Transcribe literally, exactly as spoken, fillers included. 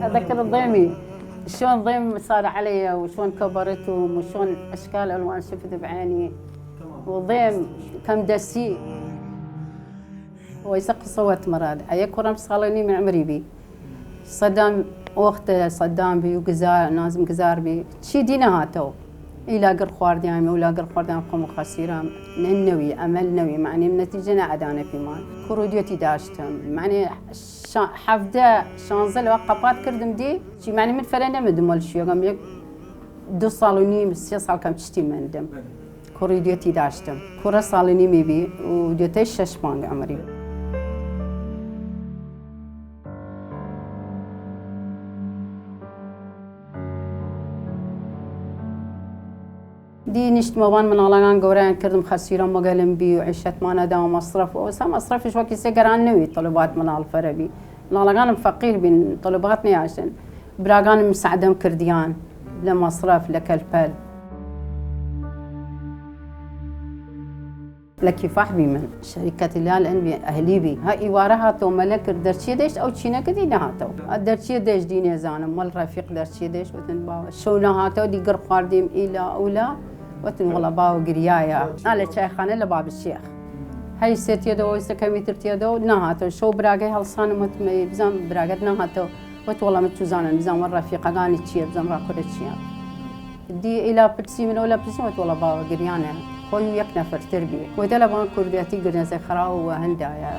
أتذكر الضيمي، شلون ضيم صار علي وشلون كبرتهم وشلون أشكال ألوان شفت بعيني، وضيم كم دسي. ويسا قصة وەت مراد، ئەیە کوڕم ساڵ و نیم عمری بی. سەدام وەختە سەدام بی و گزار، نازم گزار بی. چی دی نەهاتەو. ئیلا گر خواردیان، ئیلا گر خواردیان قوم خەسیرم. نەوی، ئەمەل نەوی، معنی نەتیجە نەعەدانە پیمان. کوڕ و دیەتی داشتم. معنی شا-، حەڤدە، شانزە لەوە قەپات کردم دی. چی معنی من فەرە نەمدم وەل شوێگەم. یەک دو ساڵ و نیم، سێ ساڵ کەم چشتی مندم. کوڕی دوێتی داشتم. کوڕە ساڵی نیمی بی و دوێتەی شەش مانگ عمری. دی نیشتمە وان مناڵەگان گەورەیان کردم خەسیرە مەگەلم بی و عیشەتمانە دا و مەسرەف و ئەوسا مەسرەفش وەکی سێ گەران نەوی طلبات مناڵ فەرە بی. مناڵەگانم فەقیر بین طلبات نیاشن. براگانم مساعدەم کردیان لە مەسرەف لە کەلپەل. لە کیفاح بی من شەریکەت لال ئەن بی ئەهلی بی. ها ئیوارە هاتەو مەلە کرد دەرچیە دەیشت ئەو چینە کردی نەهاتەو. ئە دەرچیە دەیشت دی نێزانم وەل ڕەفیق دەرچیە دەیشت وتن باوە. شەو نەهاتەو دی گر خواردیم ئیلا ئولا وتن وەڵا باوە گریایە. ئا لە چایخانە لە باب شێخ. هەی سێ تیەدەو ئەوسە کەمی تر تیەدەو نەهاتەو. شەو براگەی هەڵسانم وتم ئەی بزان براگەت نەهاتەو. وت وەڵا من چوزانم بزان وە ڕەفیقەگانی چیە بزان ڕاکورە چیە. دی ئیلا پرسی من ئەو لە پرسی وت وەڵا باوە گریانە. خۆی و یەک نەفر تر بی وتە لە بان کوردەتی گرنەزە خراو و هەندایە.